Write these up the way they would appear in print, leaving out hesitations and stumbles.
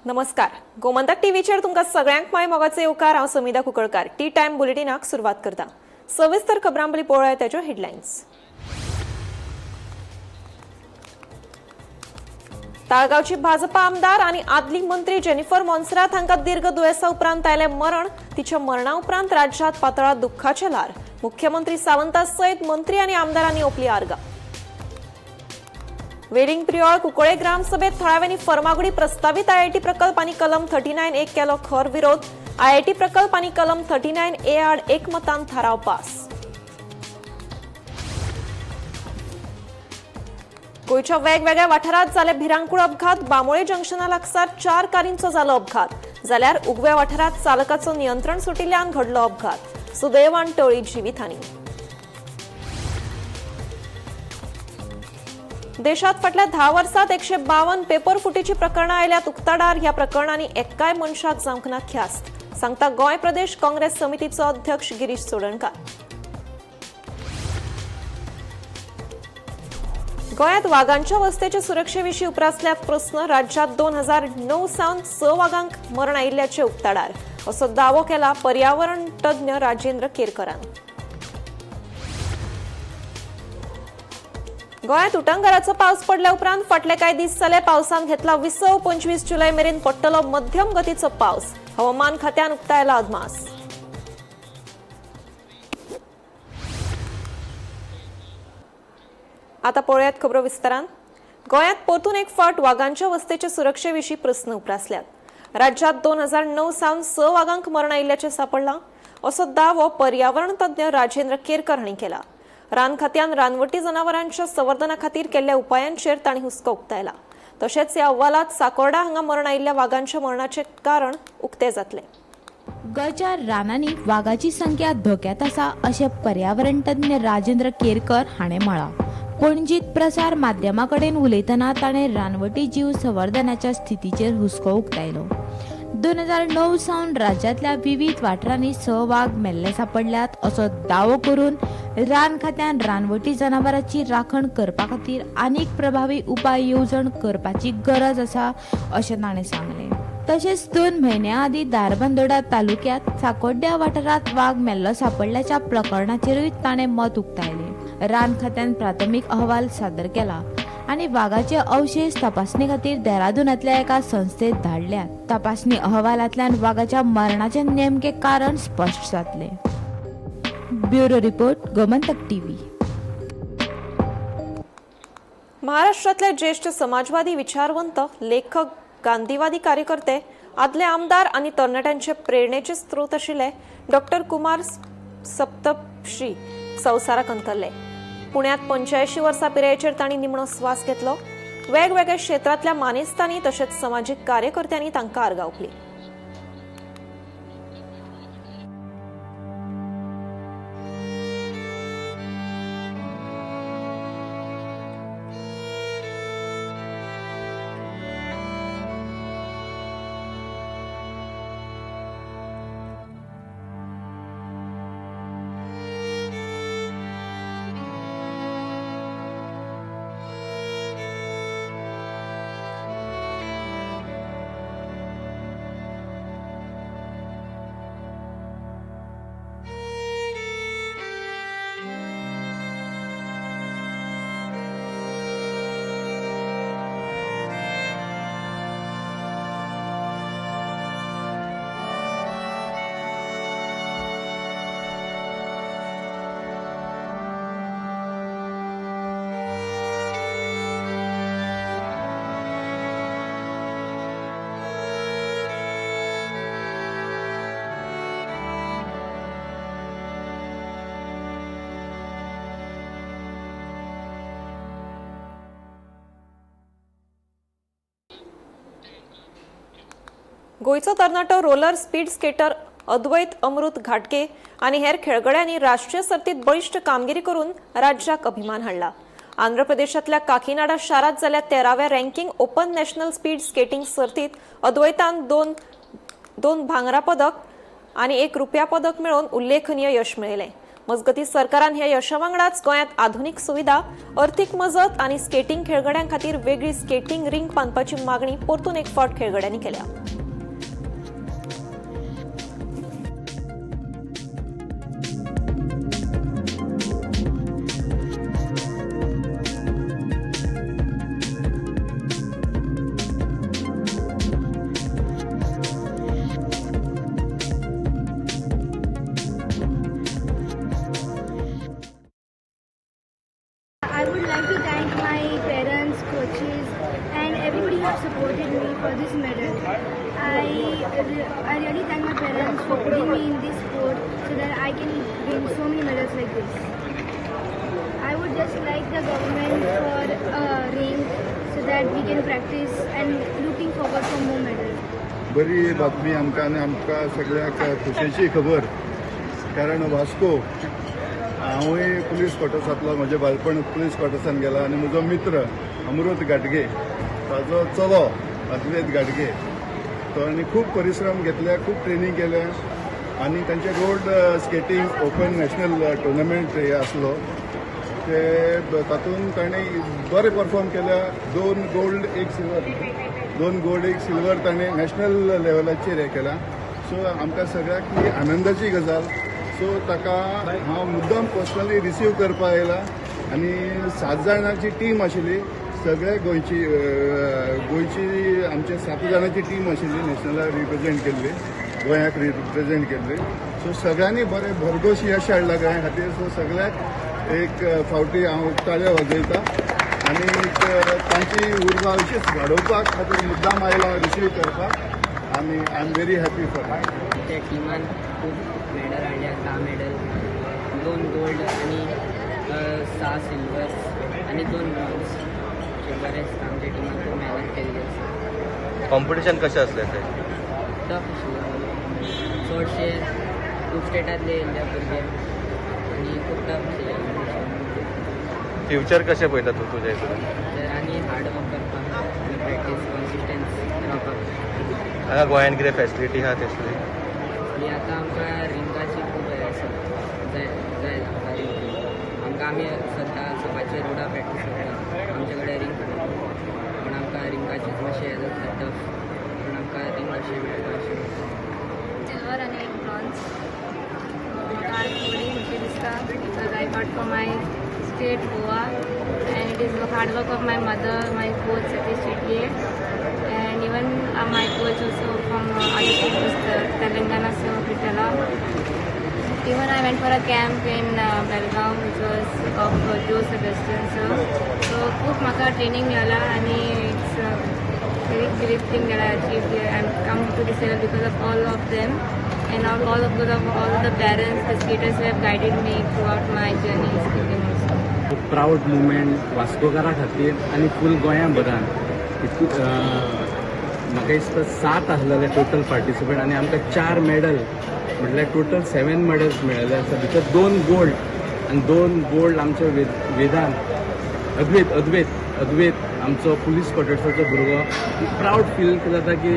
नमस्कार, गोमंतक टीव्हीचेर तुमकां सगळ्यांक माय मोगाचे येवकार. हांव समिधा कुंकळकार. टी टायम बुलेटिनाक सुरवात करता. सविस्तर खबरां पयलीं पळोवया ताच्यो हेडलायन्स. ताळगांवची भाजपा आमदार आनी आदली मंत्री जेनिफर मोन्सेरात हांकां दीर्घ दुयेंसा उपरांत आयलें मरण. तिच्या मरणा उपरांत राज्यात पातळा दुख्खाचें ल्हार. मुख्यमंत्री सावंता सयत मंत्री आनी आमदारांनी ओपली आर्गां. वेलिंग प्रियोळ कुंकळे ग्रामसभेत थळाव्यांनी फर्मागुडी प्रस्तावित आयआयटी प्रकल्प आनी कलम 39A केलो खर विरोध. आयआयटी प्रकल्प आनी कलम 39A आड एकमतान थाराव पास. गोंयच्या वेगवेगळ्या वाठारांत जाले भिरांकूळ अपघात. बांबोळे जंक्शना लागसार 4 कारींचो जालो अपघात, जाल्यार उगव्या वाठारांत चालकाचो नियंत्रण सुटिल्ल्यान घडलो अपघात. सुदैवान टळ्ळी जिवीतहानी. देशात फाटल्या 10 वर्सात 152 पेपर फुटीची प्रकरणां आयल्यात उक्ताडार. ह्या प्रकरणांनी एक्काय मनशाक जावंक ना ख्यास्त, सांगता गोंय प्रदेश काँग्रेस समितीचो अध्यक्ष गिरीश चोडणकार. गोंयांत वागांच्या वस्तेचे सुरक्षेविशीं उप्रासल्यात प्रस्न. राज्यात 2009 सावन 6 वागांक मरण आयिल्ल्याचे उक्ताडार, असो दावो केला पर्यावरण तज्ञ राजेंद्र केरकरान. गोंयांत उटंगाराचो पावस पडल्या उपरांत फाटले कांय दीस जाले पावसान घेतला विसव. 25 जुलय मेरेन पडटलो मध्यम गतीचो पावस, हवामान खात्यान उक्तायला अदमास. आता पळोवयात खबरो विस्तारान. गोंयांत परतून एक फावट वागांच्या वस्तेचे सुरक्षेविशीं प्रस्न उप्रासल्यात. राज्यात 2009 सावन 6 वागांक मरण आयिल्ल्याचें सांपडलां, असो दावो पर्यावरण तज्ञ राजेंद्र केरकर हांणी केला. रान खात्यान रानवटी जनावरांच्या संवर्धना खातीर केल्ल्या उपायांचेर तांणी हुस्को उक्तायला. तशेंच ह्या अहवालात साकोर्डा हांगा मरण आयिल्ल्या वागांच्या मरणाचें कारण उक्तें जातलें. गोंयच्या रानांनी वागाची संख्या धोक्यात आसा अशें पर्यावरण तज्ञ राजेंद्र केरकर हाणें म्हळां. पणजीत प्रसार माध्यमा कडेन उलयतना ताणें रानवटी जीव संवर्धनाच्या स्थितीचेर हुस्को उक्तायलो. 2009 सावन राज्यांतल्या विविध वाठारांनी 6 वाग मेल्ले सांपडल्यात असो दावो करून रान खात्यान रानवटी जनावरांची राखण करपा खातीर आनीक प्रभावी उपाय येवजण करपाची गरज आसा अशें ताणें सांगलें. तशेंच 2 म्हयन्यां आदीं धारबांदोडा तालुक्यांत साकोड्ड्या वाठारांत वाग मेल्लो सांपडल्याच्या प्रकरणाचेरूय ताणें मत उक्तायलें. रान खात्यान प्राथमीक अहवाल सादर केला आनी वागाचे अवशेष तपासणी खातीर देहरादूनांतल्या एका संस्थेत धाडल्यात. तपासणी अहवालांतल्यान वागाच्या मरणाचें नेमकें कारण स्पश्ट जातलें. Bureau report, Gomantak TV. महाराष्ट्रातले ज्येष्ठ समाजवादी विचारवंत, लेखक, गांधीवादी कार्यकर्ते, आदले आमदार आनी तरणाट्यांचे प्रेरणेचे स्रोत आशिल्ले डॉक्टर कुमार सप्तश्री संवसाराक अंतरले. पुण्यात 85 वर्सां पिरायेचेर तांणी निमणो स्वास घेतलो. वेगवेगळ्या क्षेत्रांतल्या मानेस्तांनी तशेंच समाजीक कार्यकर्त्यांनी तांकां आर्गां ओंपली. गोंयचो तरणाटो roller speed skater Advait Amrut Ghatge आनी हेर खेळगड्यांनी राष्ट्रीय सर्तीत बळिश्ट कामगिरी करून राज्याक अभिमान हाडला. आंध्र प्रदेशांतल्या काकीनाडा शारांत जाल्ल्या 13व्या ranking open national speed skating सर्तीत अद्वैतान 2 भांगरा पदक आनी 1 रुपया पदक मेळोवन उल्लेखनीय यश मेळयलें. मजगतीं सरकारान ह्या यशा वांगडाच गोंयांत आधुनीक सुविधा, अर्थीक मजत आनी स्केटींग खेळगड्यां खातीर वेगळी स्केटींग रिंग बांदपाची मागणी परतून एक फावट खेळगड्यांनी केल्या. I would like to thank my parents, coaches, and everybody who have supported me for this medal. I really thank my parents for putting me in this sport so that I can win so many medals like this. I would just like the government for a ring so that we can practice and looking forward for more medals. बरी बातमी आमकां आनी आमकां सगळ्यांक खोशयेची खबर, कारण वास्को हांवूय police क्वॉर्टर्सांतलो, म्हजें बालपण पुलीस क्वॉर्टर्सान गेलां आनी म्हजो मित्र अमृत घाटगे, ताजो चलो अद्वैत घाटगे, तो आनी खूब परिश्रम घेतले, खूब ट्रेनींग केलें आनी तांचे road skating open national tournament हे आसलो, ते तातूंत ताणें बरें परफॉर्म केल्या. 2 गोल्ड 1 सिल्वर, 2 गोल्ड 1 सिल्वर ताणें नॅशनल लेवलाचेर हें केलां. सो आमकां सगळ्यांक ही आनंदाची गजाल. सो ताका हांव मुद्दम पर्सनली रिसीव करपाक आयला आनी 7 जाणांची टीम आशिल्ली, सगळे गोंयची गोंयची आमचे 7 जाणांची टीम आशिल्ली, नॅशनलाक रिप्रेझेंट केल्ली, गोंयाक रिप्रेझेंट केल्ली. सो सगळ्यांनी बरें भरघोस यश हाडलां गोंया खातीर. सो सगळ्याक एक फावटी हांव ताळयो वाजयता आनी तांची उर्बा अशीच वाडोवपाक खातीर मुद्दाम आयला रिसीव करपाक आनी I am very happy for that. आमच्या टिमान खूब मेडल हाडल्या, 10 मेडल, 2 गोल्ड आनी 6 सिल्वर्स आनी 2 ब्रॉन्ज. अशें बरें आसता, आमच्या टिमान खूब मेहनत केल्ली आसा. कॉम्पिटिशन कशें आसलें तें? टफ आशिल्लें, चडशे खूब स्टेटांतले येयल्ले भुरगे आनी खूब टफ आशिल्लें कॉम्पिटिशन. फ्युचर कशें पळयता तूं तुजें हितून? तर आनी हार्ड वर्क करपाक आनी प्रॅक्टीस कॉन्सिस्टन्स रावपाक. हांगा गोंयांत कितें फॅसिलिटी आहा तसली? आनी आतां आमकां रिंगाची खूब हें आसा, जाय जाय आमकां रिंग. आमकां आमी सद्दां सकाळचे रोडा प्रॅक्टीस करता, आमचे कडेन रिंग ना, पूण आमकां रिंगाचेच मातशें हें जाता टफ, पूण आमकां रिंग अशें मेळटा अशें. सिल्वर आनी एक ब्रॉन्ज. म्हाका आज बरी खुशी दिसता because I got for my state Goa and it is the hard work of my mother, my coach Satish Shetye and even my coach also from other state, Telangana, so Vitala. Even I went for a camp in Belgaum, which was of Joe Sebastian sir. So खूब म्हाका training मेळ्ळा आनी it's very great thing that I achieved here. I'm come to this level because of all of them and all of because of all the parents, the skaters who have guided me throughout my journey in skating also. Proud moment वास्कोकारा खातीर आनी फूल गोंया भरान. म्हाका दिसता 7 आसलेले total participant आनी आमकां 4 medal, म्हटल्यार total 7 medals मेळ्ळेले आसा. भितर 2 गोल्ड आनी 2 गोल्ड आमच्या वेदान अद्वैत अद्वैत अद्वैत आमचो पुलीस क्वॉर्टर्साचो भुरगो. प्रावड फील जाता की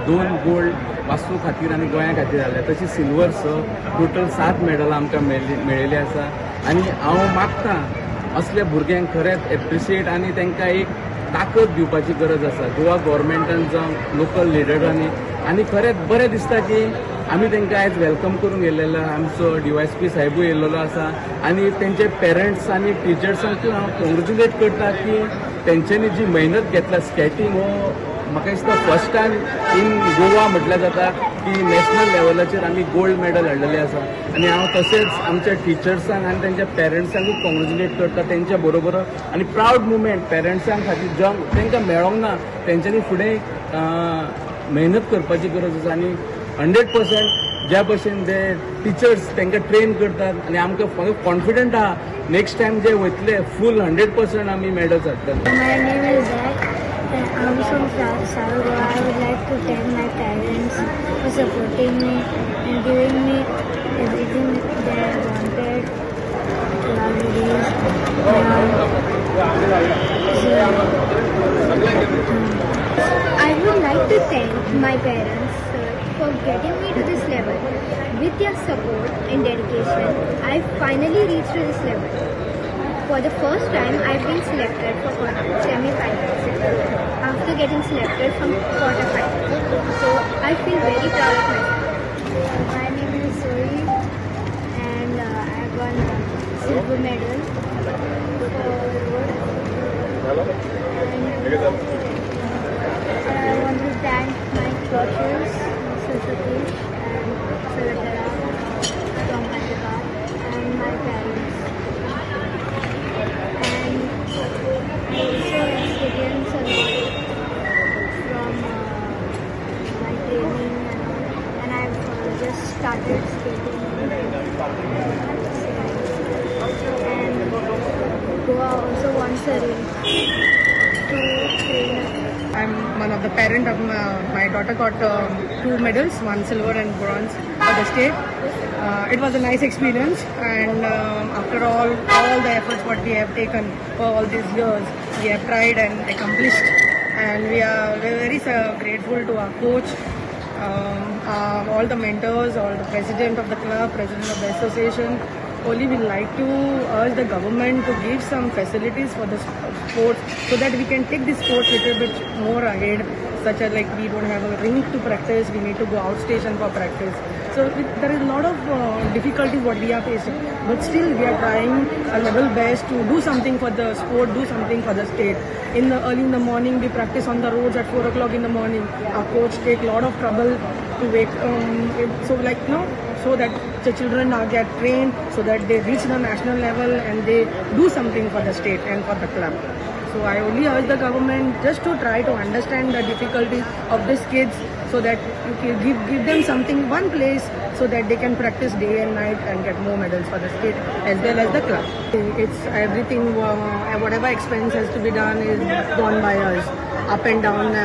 2 गोल्ड वास्को खातीर आनी गोंया खातीर जाले. तशी सिल्वर 6, टोटल 7 मेडलां आमकां मेळिल्ली आसा. आनी हांव मागता असल्या भुरग्यांक खरेंच एप्रिशिएट आनी तांकां एक ताकद दिवपाची गरज आसा गोवा गोवोरमेंटान जावं लोकल लिडरांनी. आनी खरेंच बरें दिसता की आमी तांकां आयज welcome करूंक येयलेलो, आमचो डीवायएसपी साहेबूय येयलेलो आसा आनी तेंचे पेरंट्स आनी टिचर्सांकूय हांव कॉंग्रेच्युलेट करता की तेंच्यांनी जी मेहनत घेतल्या. स्केटींग हो म्हाका दिसता फर्स्ट टायम इन गोवा म्हटल्यार जाता की नॅशनल लेवलाचेर आमी गोल्ड मेडल हाडलेलें आसा. आनी हांव तशेंच आमच्या टिचर्सांक आनी तेंच्या पेरंट्सांकूय कॉंग्रेच्युलेट करता तेंच्या बरोबर. आनी प्रावड मुमेंट पेरंट्सां खातीर, जो तांकां मेळोंक ना, तेंच्यांनी फुडें मेहनत करपाची गरज आसा. आनी 100% ज्या भशेन ते टिचर्स तांकां ट्रेन करतात आनी आमकां म्हाका कॉन्फिडंट आहा नेक्स्ट टायम जे वयतले फूल 100% आमी मेडल्स हाडटले. My name is Zach. I'm from South Goa. I would like to thank my parents for supporting me and giving me everything that I wanted throughout the days. I would like to thank my parents, sir, for for getting me to this level. With your support and dedication, I finally reached to this level. For the first time, I've been selected for semi-finals after getting selected from quarterfinals. So I feel very proud of myself. My name is Zoe and I won silver medal for road. And I want to thank my coaches, Sir Satish and Sir Vitala from Hyderabad, and my parents. And I also experienced a lot from my training and all. And I've just started skating. And Goa also wants a ring to train. I'm one of the parent of my daughter got 2 medals, 1 silver and bronze for the state. It was a nice experience, and after all the efforts what we have taken for all these years, we have tried and accomplished, and we are very grateful to our coach, all the mentors, all the president of the club, president of the association. Only we like to urge the government to give some facilities for the sports so that we can take the sports little bit more ahead, such as like we don't have a rink to practice, we need to go out station for practice. So there is a lot of difficulties what we are facing, but still we are trying our level best to do something for the sport, do something for the state. In the early in the morning we practice on the roads at 4 o'clock in the morning. Our coach take a lot of trouble to wake, so like you know, so that the children are get trained, so that they reach the national level and they do something for the state and for the club. So I only urge the government just to try to understand the difficulties of these kids, so that you can give them something, one place, so that they can practice day and night and get more medals for the state as well as the club. It's everything, whatever expense has to be done is done by us. Up and down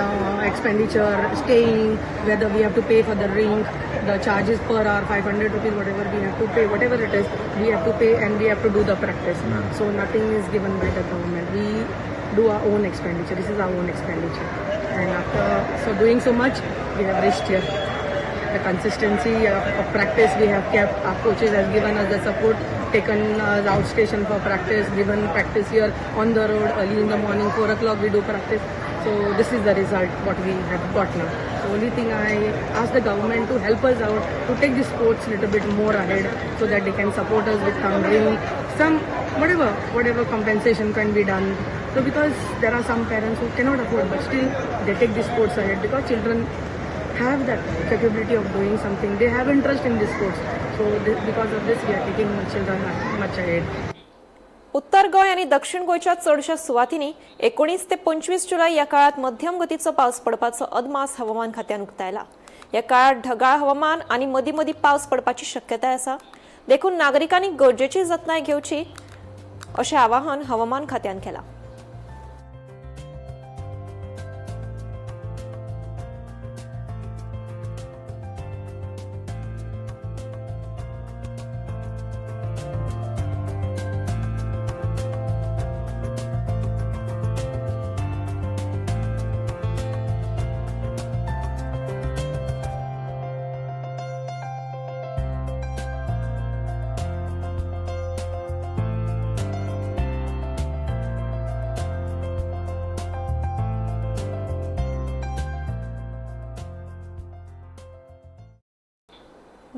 expenditure, staying, whether we have to pay for the rink, the charges per hour, 500 rupees, whatever we have to pay, whatever it is, we have to pay, and we have to do the practice. So nothing is given by the government. We do our own expenditure. This is our own expenditure. And after so doing so much, we have reached here. The consistency of practice we have kept. Our coaches have given us the support, taken us out station for practice, given practice here on the road early in the morning, 4 o'clock we do practice. So this is the result what we have got now. So only thing I ask the government to help us out to take the sports little bit more ahead, so that they can support us with some ring, some whatever compensation can be done. So because there are some parents who cannot afford, but still they take the sports ahead, because children have that capability of doing something. They have interest in the sports. So because of this we are taking children much ahead. उत्तर गोंय आनी दक्षिण गोंयच्या चडशा सुवातींनी 19 ते 25 जुलय ह्या काळात मध्यम गतीचो पावस पडपाचो अदमास हवामान खात्यान उक्तायला. ह्या काळात ढगाळ हवामान आनी मदीं मदीं पावस पडपाची शक्यताय आसा, देखून नागरिकांनी गरजेची जतनाय घेवची अशें आवाहन हवामान खात्यान केलां.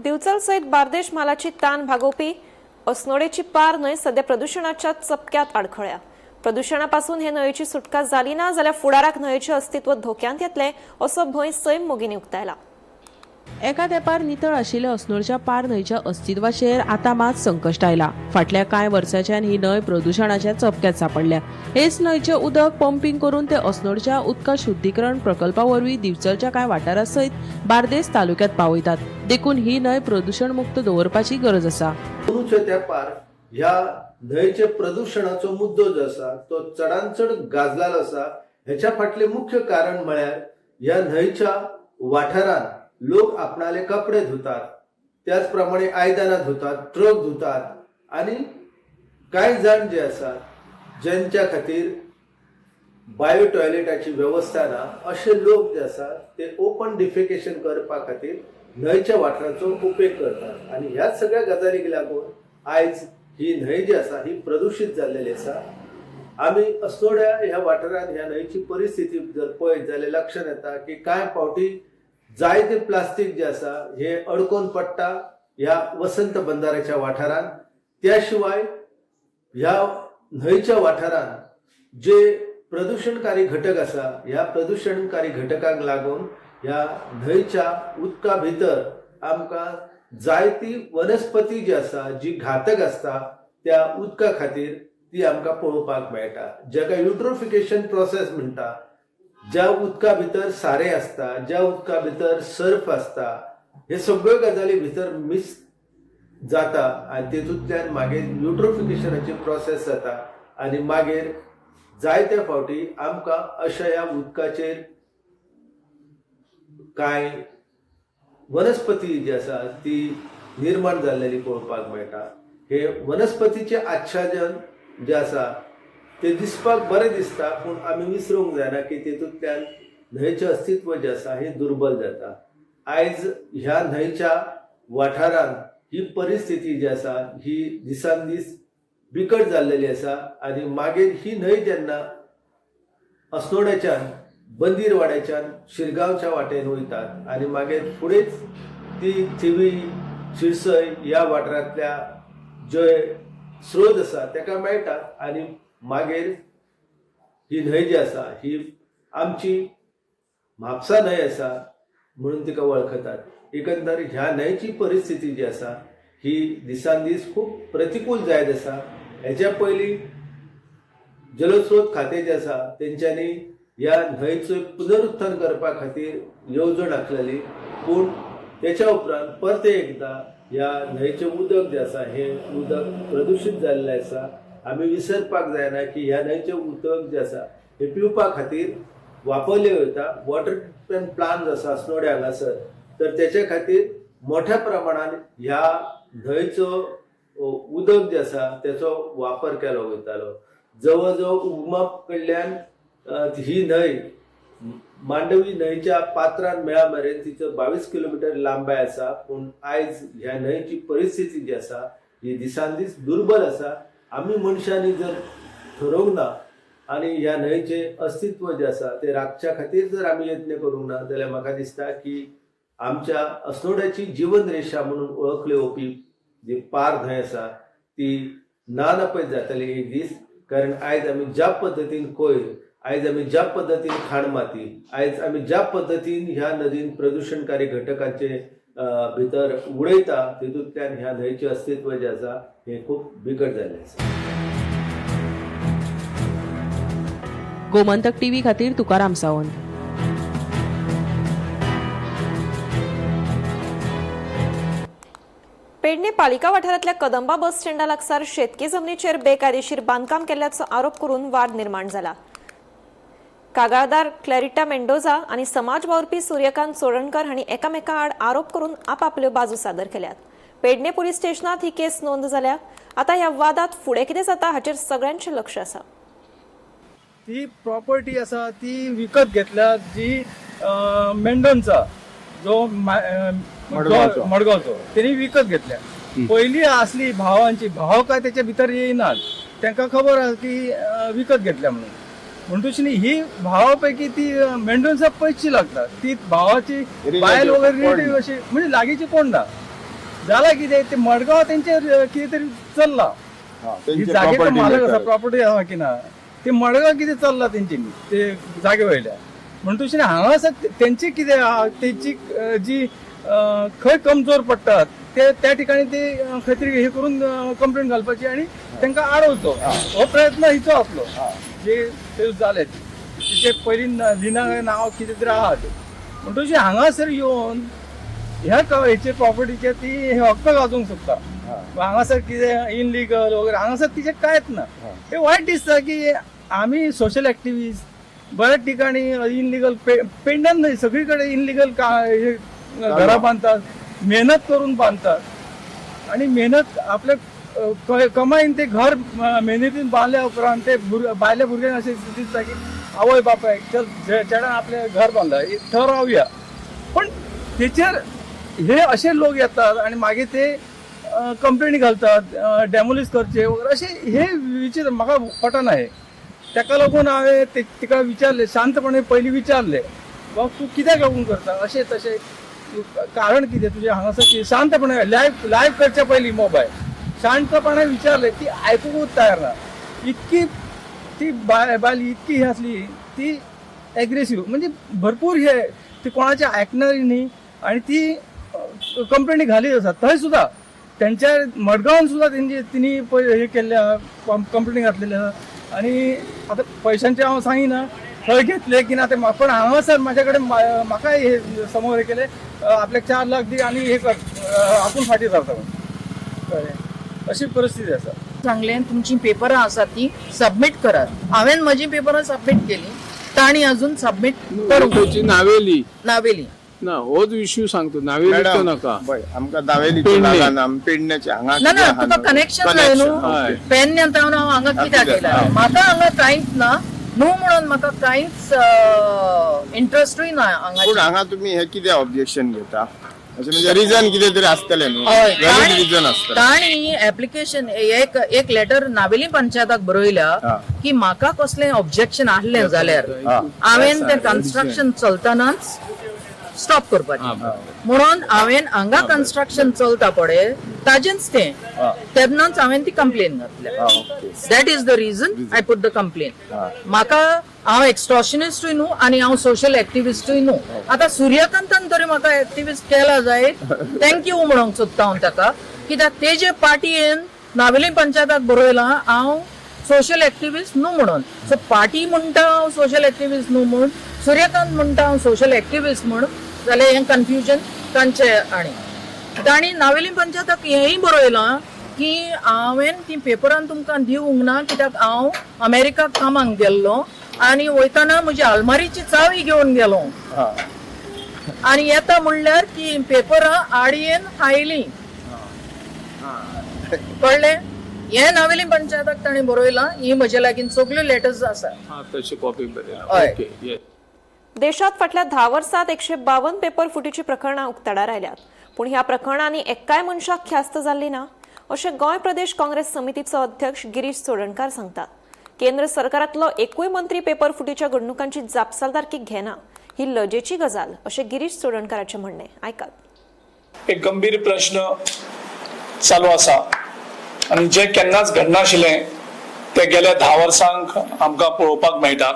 दिवचल सयत बार्देश म्हालाची तान भागोवपी अस्नोडेची पार न्हंय सध्या प्रदुशणाच्या चपक्यात आडखळ्या. प्रदुशणापासून हे न्हंयेची सुटका जाली ना जाल्यार फुडाराक न्हंयेचें अस्तित्व धोक्यांत येतलें असो भंय सैम मोगींनी उक्तायला. एका तेंपार नितळ आशिल्ल्या अस्नोडच्या पार न्हंयच्या अस्तित्वाचेर आतां मात संकश्ट आयला. फाटल्या कांय वर्सांच्यान ही न्हंय प्रदुशणाच्या चपक्यात सांपडल्या. हेच न्हंयचें उदक पंपींग करून ते अस्नोडच्या उदका शुद्धीकरण प्रकल्पा वरवीं दिवचलच्या कांय वाठारा सयत बार्देस तालुक्यात पावयतात. देखून ही न्हंय प्रदुशण मुक्त दवरपाची गरज आसा. अंदूच्या तेंपार ह्या न्हंयचे प्रदुशणाचो मुद्दो जो आसा तो चडान चड गाजलेलो आसा. हेच्या फाटलें मुख्य कारण म्हळ्यार ह्या न्हंयच्या वाठारांत लोक आपणाले कपडे धुतात, त्याच प्रमाणे आयदनां धुतात, ट्रक धुतात आनी कांय जाण जे आसात ज्यांच्या खातीर बायो टॉयलेटाची वेवस्था ना अशे लोक जे आसात ते ओपन डिफेकेशन करपा खातीर न्हंयच्या वाठाराचो उपेग करतात आनी ह्याच सगळ्या गजालीक लागून आयज ही न्हंय जी आसा ही प्रदुशीत जाल्लेली आसा. आमी अस्नोड्या ह्या वाठारांत ह्या न्हंयची परिस्थिती जर पळयत जाल्यार लक्षात येता की कांय फावटी जायते प्लास्टीक जे आसा हे अडकोवन पडटा ह्या वसंत बंधाऱ्याच्या वाठारांत. त्या शिवाय ह्या न्हंयच्या वाठारांत जे प्रदुशणकारी घटक आसा ह्या प्रदुशणकारी घटकांक लागून ह्या न्हंयच्या उदका भितर आमकां जायती वनस्पती जी आसा जी घातक आसता त्या उदका खातीर ती आमकां पळोवपाक मेळटा, जाका युट्रोफिकेशन प्रोसेस म्हणटा. ज्या उदका भितर सारें आसता, ज्या उदका भितर सर्फ आसता, हे सगळ्यो गजाली भितर मिक्स जाता आनी तेतूंतल्यान मागीर युट्रोफिकेशनाची प्रोसेस जाता आनी मागीर जायत्या फावटी आमकां अशा ह्या उदकाचेर कांय वनस्पती जी आसा ती निर्माण जाल्लेली पळोवपाक मेळटा. हे वनस्पतीचें आच्छादन जें आसा तें दिसपाक बरें दिसता, पूण आमी विसरूंक जायना की तेतूंतल्यान न्हंयचें अस्तित्व जें आसा हें दुर्बल जाता. आयज ह्या न्हंयच्या वाठारांत ही परिस्थिती जी आसा ही दिसान दीस बिकट जाल्लेली आसा आनी मागीर ही न्हंय जेन्ना अस्नोड्याच्यान बंदीरवाड्याच्यान शिरगांवच्या वाटेन वयतात आनी मागीर फुडेंच ती थिवी शिरसय ह्या वाठारांतल्या जे स्रोत आसा तेका मेळटा आनी मागीर ही न्हंय जी आसा ही आमची म्हापसा न्हंय आसा म्हणून तिका वळखतात. एकंदर ह्या न्हंयची परिस्थिती जी आसा ही दिसान दीस खूब प्रतिकूल जायत आसा. हेच्या पयलीं जलस्रोत खातें जें आसा तेंच्यांनी ह्या न्हंयचो पुनरुत्थान करपा खातीर येवजण आखलेली, पूण तेच्या उपरांत परते एकदां ह्या न्हंयचें उदक जें आसा हें उदक प्रदुशीत जाल्लें आसा. आमी विसरपाक जायना की ह्या न्हंयचें उदक जें आसा हें पिवपा खातीर वापरलें वता. वॉटर ट्रिटमेंट प्लांट जो आसा अस्नोड्या हांगासर, तर तेच्या खातीर मोठ्या प्रमाणान ह्या न्हंयचो उदक जें आसा तेचो वापर केलो वयतालो. जवळ जवळ उगमा कडल्यान ही न्हंय मांडवी न्हंयच्या पात्रान मेळा मेरेन तिचो 22 किलोमिटर लांबाय आसा, पूण आयज ह्या न्हंयची परिस्थिती जी आसा ही दिसान दीस दुर्बल आसा. आमी मनशांनी जर थरोवंक ना आनी ह्या न्हंयचें अस्तित्व जें आसा तें राखच्या खातीर जर आमी यत्न करूंक ना जाल्यार म्हाका दिसता की आमच्या अस्नोड्याची जिवन रेशा म्हणून वळखली वचपी जी पार न्हंय आसा ती ना नपयत जातली एक दीस. कारण आयज आमी ज्या पद्दतीन कोयर, आयज आमी ज्या पद्दतीन खाण माती, आयज आमी ज्या पद्दतीन ह्या नदीन प्रदुशणकारी घटकांचे भितर उडयता तितूंतल्यान ह्या न्हंयचें अस्तित्व जें आसा हें खूब बिकट जाल्लें आसा. गोमंतक टीव्ही खातीर तुकाराम सावंत. पेडणे पालिका वाठारांतल्या कदंबा बस स्टँडा लागसार शेतकी जमनीचेर बेकायदेशीर बांदकाम केल्ल्याचो आरोप करून वाद निर्माण जाला. कागाळदार क्लॅरिटा मेंडोजा आनी समाज वावुरपी सूर्यकांत चोडणकर हांणी एकामेका आड आरोप करून आपापल्यो बाजू सादर केल्यात. पेडणे पुलीस स्टेशनात ही केस नोंद जाल्या. आतां ह्या वादात फुडें कितें जाता हाचेर सगळ्यांचें लक्ष आसा. ती प्रॉपर्टी आसा ती विकत घेतल्या जी मेंडोन्सा जो मडगांवचो तेणी विकत घेतल्या. पयली आसली भावांची, भाव काय त्याच्या भितर येयनात, तांकां खबर आसा की विकत घेतल्या म्हणून. म्हणटूच न्ही ही भावा पैकी ती मेंडोन्सा पयशी लागता, ती भावाची बायल वगैरे रिलेटीव अशी म्हणजे लागींची कोण ना. जाला कितें ते मडगांव तेंचेर कितें तरी चल्ला, ही जागेचो मालक आसा, प्रॉपर्टी आसा की ना, ते मडगांव कितें चल्ला तेंची ते जागे वयल्या. म्हणटूच न्ही हांगासर तेंची कितें आहा तेंची जी खंय कमजोर पडटात ते त्या ठिकाणी ते खंय तरी हे करून कंप्लेन घालपाची आनी तांकां आडोवचो हो प्रयत्न हिचो आसलो. जे ते जाले तिचे पयलीं लिना नांव कितें तरी आहा तें. म्हणटूच हांगासर येवन ह्या हेचे प्रॉपर्टीचे ती हे हक्क गाजोवंक सोदता. हांगासर कितें इनलिगल वगैरे हांगासर तिचें कांयच ना. हे वायट दिसता की आमी सोशल एक्टिविस्ट बऱ्याच ठिकाणी इनलिगल पेंडान न्हय सगळी कडेन इनलिगल हे घरां बांदतात, मेहनत करून बांदतात आनी मेहनत आपल्या कमाईन ते घर मेहनतीन बांदल्या उपरांत ते बायल्या भुरग्यांक अशें दिसता की आवय बापायक चल चेड्यान आपलें घर बांदला थंय रावया. पण तेचेर हे अशे लोक येतात आनी मागीर ते कंप्लेनी घालतात, डेमोलिश करचे वगैरे अशे. हे विचित्र, म्हाका पटना हे. ताका लागून हांवें तिका विचारले, शांतपणे पयलीं विचारले, बाबा तूं कित्याक लागून करता अशें तशें, कारण कितें तुजें हांगासर कितें. शांतपणे लायव्ह लायव्ह करच्या पयलीं मोबायल शांतपणे विचारले. ती आयकूंकूच तयार ना. इतकी ती बायल इतकी ही आसली, ती एग्रेसीव, म्हणजे भरपूर हे, ती कोणाचे आयकणारी न्ही आणि ती कंप्लेनी घालीत आसा. थंय सुद्दां तेंच्या मडगांवान सुद्दां तेंची तिणी पळय हे केल्ले आहा, कंप्लेनी घातलेली आहा. आनी आतां पयशांचे हांव सांगिना खंय घेतले की ना ते, पण हांगासर म्हाज्या कडेन म्हाका हे समोर हे केले, आपल्याक 4 लाख दी आनी हे कर, आपूण फाटीं सरता म्हणून. कळ्ळें? अशी परिस्थिती आसा. सांगलें, तुमची पेपरां आसात ती सबमीट करात. हांवें म्हजी पेपरां सबमीट केली, तांणी अजून सबमीट करूंक खंयची, नावेली? नावेली. ना, होच इश्यू सांगतो, नावेलीचो नाका. पळय, आमकां नावेलीचो पेडणे. लागना, आमी पेडण्याचे हांगा. ना ना, तुका कनेक्शन जाय न्हू. हय. पेडण्यान हांव हांगा कित्याक येयला? म्हाका हांगा कांयच ना न्हू म्हणून म्हाका कांयच इंट्रस्टूय ना हांगा. पूण हांगा तुमी हे कितें ऑब्जेक्शन घेता अशें, म्हणजे रिजन कितें तरी आसतलें न्हू? हय. व्हॅलिड रिजन आसतलें. तांणी एप्लिकेशन एक एक लेटर नावेली पंचायताक बरयल्या की म्हाका कसलें ऑब्जेक्शन आहलें जाल्यार हांवें तें कन्स्ट्रक्शन चलतनाच स्टॉप करपाचें. म्हणून हांवें हांगा कन्स्ट्रक्शन चलता पळय ताजेंच तें, तेन्नाच हांवें ती कंप्लेन घातल्या. That is the reason I put the complain. म्हाका हांव एक्स्टॉर्शनिस्टूय न्हू आनी हांव सोशल एक्टिविस्टूय न्हू. आतां सुर्यकांतान तरी म्हाका एक्टिविस्ट केला जायत, thank you म्हणूंक सोदता हांव ताका, कित्याक तेजे पार्टीन नावेली पंचायताक बरयलां हांव सोशल एक्टिविस्ट न्हू म्हणून. सो पार्टी म्हणटा हांव सोशल एक्टिविस्ट न्हू म्हूण, सुर्यकांत म्हणटा हांव सोशल एक्टिविस्ट म्हूण, जाल्यार हें कन्फ्युजन तांचे. आनी तांणी नावेली पंचायताक हेंय बरयलां की हांवें ती पेपरान तुमकां दिवंक ना कित्याक हांव अमेरिकाक कामाक गेल्लो आनी वयतना म्हजी आलमारीची चावी घेवन गेलो आनी येता म्हणल्यार ती पेपरां आडयेन हायली. कळ्ळें? हें नावेली पंचायताक ताणें बरयलां. ही म्हजे लागीं सगल्यो लेटर्स आसा. हा, तशी कॉपी बरी. हय. ओके, येस. देशात फाटल्या 10 वर्सात 152 पेपर फुटीची प्रकरणां उक्ताडार आयल्यात, पूण ह्या प्रकरणांनी एक्काय मनशाक ख्यास्त जाल्ली ना, अशें गोंय प्रदेश काँग्रेस समितीचो अध्यक्ष गिरीश चोडणकार सांगतात. केंद्र सरकारांतलो एकूय मंत्री पेपर फुटीच्या घडणुकांची जापसालदारकी घेना ही लजेची गजाल, अशें गिरीश चोडणकाराचें म्हणणें. आयकात. एक गंभीर प्रश्न चालू आसा आनी जे केन्नाच घडनाशिल्लें ते गेल्या 10 वर्सांक आमकां पळोवपाक मेळटा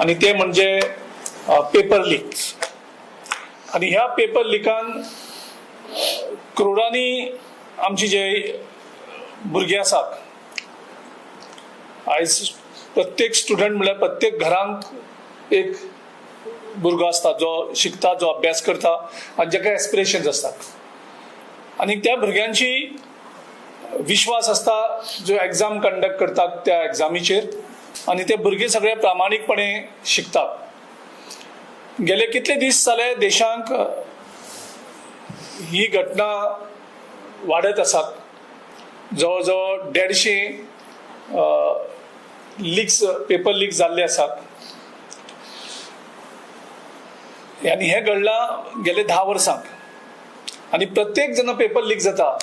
आनी ते म्हणजे पेपर लिक्स. आनी ह्या पेपर लिकान करोडांनी आमची जे भुरगे आसात, आयज प्रत्येक स्टुडंट म्हणल्यार प्रत्येक घरांत एक भुरगो आसता जो शिकता, जो अभ्यास करता आनी जाका एस्पिरेशन्स आसतात. आनी त्या भुरग्यांची विश्वास आसता जो एग्जाम कंडक्ट करतात त्या एग्जामीचेर आनी ते भुरगे सगळे प्रामाणीकपणे शिकतात. गेले कितले दीस जाले देशांक ही घटना वाडत आसात. जवळ जवळ 150 लिक्स, पेपर लीक जाल्ले आसात आनी हें घडलां गेले 10 वर्सांक. आनी प्रत्येक जेन्ना पेपर लीक जाता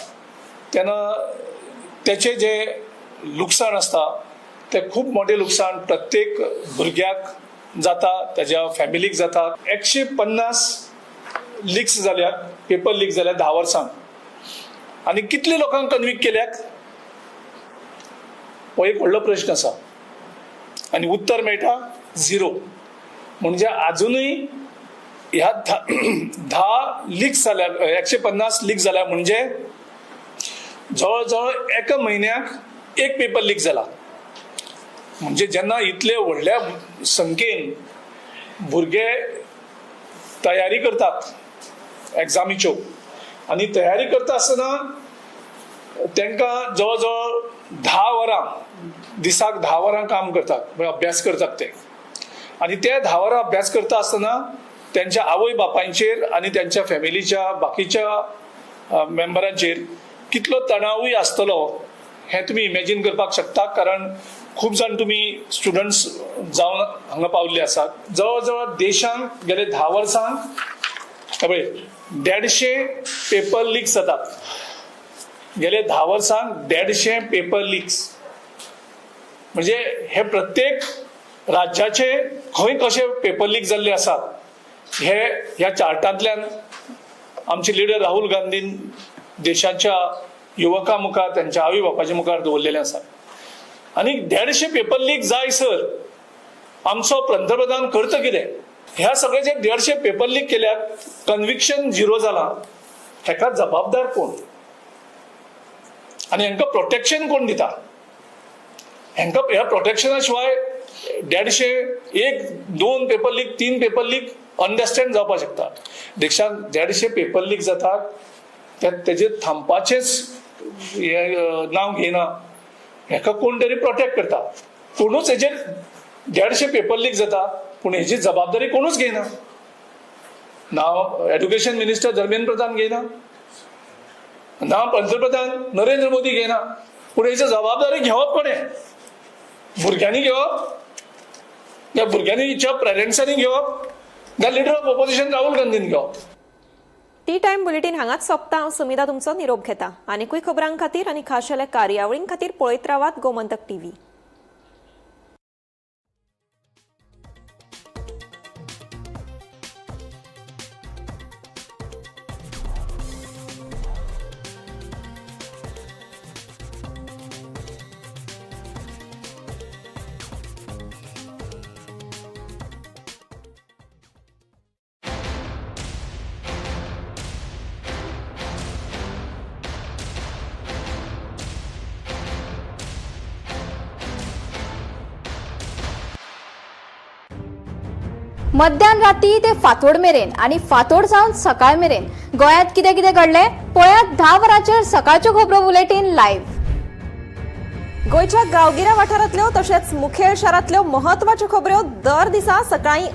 तेन्ना तेचें जें लुकसाण आसता तें खूब मोठें लुकसाण प्रत्येक भुरग्याक जाता, ताज्या फॅमिलीक जाता. 150 लिक्स जाल्यात, पेपर लीक जाल्यात 10 वर्सांक आनी कितले लोकांक कन्विक्ट केल्यात हो एक व्हडलो प्रश्न आसा आनी उत्तर मेळटा झिरो. म्हणजे आजुनूय ह्या 10 लिक्स जाल्या, 150 लीक जाल्या, म्हणजे जवळ जवळ एका म्हयन्याक एक पेपर लीक जाला. म्हणजे जेन्ना इतले व्हडल्या संख्येन भुरगे तयारी करतात एग्जामीच्यो आनी तयारी करता आसतना तांकां जवळ जवळ 10 वरां, दिसाक 10 वरां काम करतात, म्हणजे अभ्यास करतात ते. आनी ते 10 वरां अभ्यास करता आसतना त्यांच्या आवय बापायचेर आनी त्यांच्या फॅमिलीच्या बाकीच्या मेंबरांचेर कितलो तणावूय आसतलो हें तुमी इमॅजीन करपाक शकता, कारण खूब जाण तुमी स्टुडंट्स जावन हांगा पावल्ले आसात. जवळ जवळ देशांत गेले 10 वर्सांक पळय, 150 पेपर लिक्स जातात गेले 10 वर्सांक. 150 पेपर लिक्स म्हणजे हे प्रत्येक राज्याचे खंय कशे पेपर लीक जाल्ले आसात हे ह्या चार्टांतल्यान आमचे लिडर राहुल गांधीन देशाच्या युवकां मुखार, त्यांच्या आवय बापाच्या मुखार दवरलेले आसा. आनी 150 पेपर लीक जाय सर आमचो पंतप्रधान करता कितें? ह्या सगळे जे 150 पेपर लीक केल्यात, कन्विक्शन झिरो जाला, हेका जबाबदार कोण आनी हांकां प्रोटेक्शन कोण दिता? हांकां ह्या प्रोटेक्शना शिवाय 150, एक दोन पेपर लीक, तीन पेपर लीक अंडरस्टँड जावपाक शकता. देशांत 150 पेपर लीक जातात तेजेर थांबपाचेच हे नांव घेयना. हेका कोण तरी प्रोटेक्ट करता. कोणूच हेजेर 150 पेपर लीक जाता पूण हेजी जबाबदारी कोणूच घेयना. ना एड्युकेशन मिनिस्टर धर्मेंद्र प्रधान घेयना, ना पंतप्रधान नरेंद्र मोदी घेयना. पूण हेची जबाबदारी घेवप कोणें? भुरग्यांनी घेवप, त्या भुरग्यांनीच्या पेरंट्सांनी घेवप, त्या लिडर ऑफ ऑपोजिशन राहुल गांधीन घेवप? टी टायम बुलेटीन हांगाच सोंपता. हांव सुमिता तुमचो निरोप घेता. आनिकूय खबरां खातीर आनी खाशेल्या कार्यावळीं खातीर पळयत रावात गोमंतक टीव्ही. मध्यान राती ते फांतोड मेरेन आनी फांतोड जावन सकाळ मेरेन गोंयांत कितें कितें घडलें पळयात 10 वरांचेर सकाळच्यो खबरो बुलेटीन लायव्ह. गोंयच्या गांवगिऱ्या वाठारांतल्यो तशेंच मुखेल शारांतल्यो महत्वाच्यो खबऱ्यो दर दिसा सकाळीं